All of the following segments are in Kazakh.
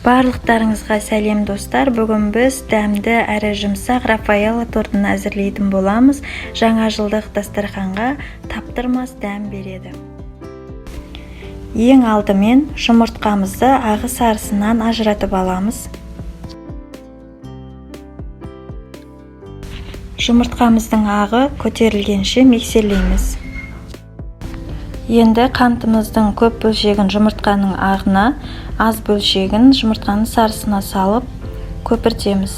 Барлықтарыңызға сәлем, достар! Бүгін біз дәмді әрі жұмсақ Рафаэлло тортын әзірлейтін боламыз. Жаңа жылдық дастарханға таптырмас дәм береді. Ең алдымен жұмыртқамызды ағы сарысынан ажыратып аламыз. Жұмыртқамыздың ағы көтерілгенше миксерлейміз. Енді қантымыздың көп бөлшегін жұмыртқаның ағына, аз бөлшегін жұмыртқаның сарысына салып көпіртеміз.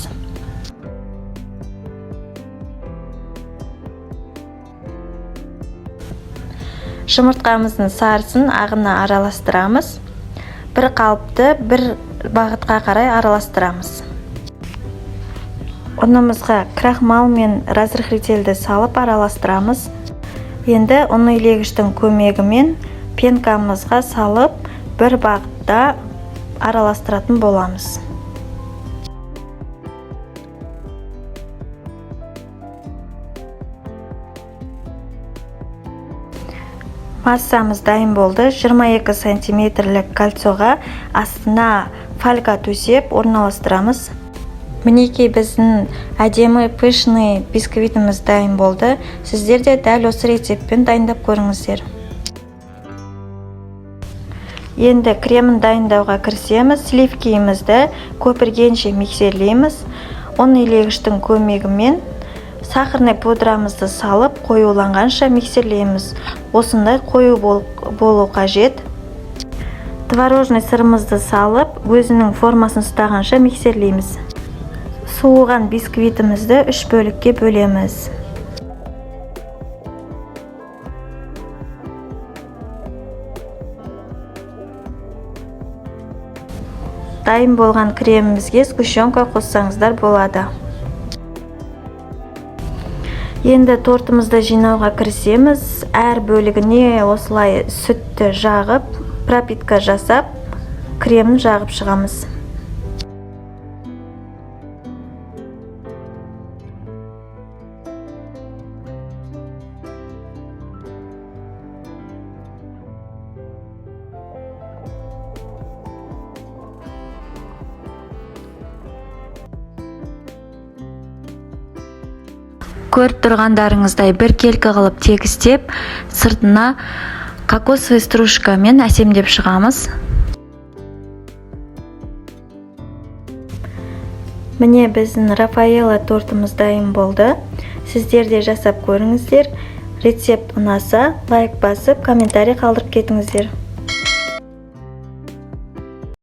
Жұмыртқамыздың сарысын ағына араластырамыз. Бір қалыпты бір бағытқа қарай араластырамыз. Ұнымызға крахмал мен разрыхлительді салып араластырамыз. Енді ұн илегіштің көмегімен пенкамызға салып бір бағытта араластыратын боламыз. Массамыз дайын болды. 22 сантиметрлік кольцоға астына фольга төсеп орналастырамыз. Мінекей, біздің әдемі пышный бисквитіміз дайын болды. Сіздер де дәл осы рецептпен дайындап көріңіздер. Енді кремін дайындауға кірісеміз. Сливкиімізді көпіргенше миксерлейміз. Ұн илегіштің көмегімен сахарный пудрамызды салып қоюланғанша миксерлейміз. Осындай қою болу қажет. Творожный сырымызды салып, өзінің формасын ұстағанша миксерлейміз. Суыған бисквитімізді 3 бөлікке бөлеміз. Дайын болған кремімізге сгущенка қоссаңыздар болады. Енді тортымызды жинауға кірісеміз. Әр бөлігіне осылай сүтті жағып, пропитка жасап, кремін жағып шығамыз. Көріп тұрғандарыңыздай біркелкі қылып тегістеп, сыртына кокосовый стружкамен әсемдеп шығамыз. Міне, біздің Рафаэлло тортымыз дайын болды. Сіздер де жасап көріңіздер. Рецепт ұнаса, лайк басып, комментарий қалдырып кетіңіздер.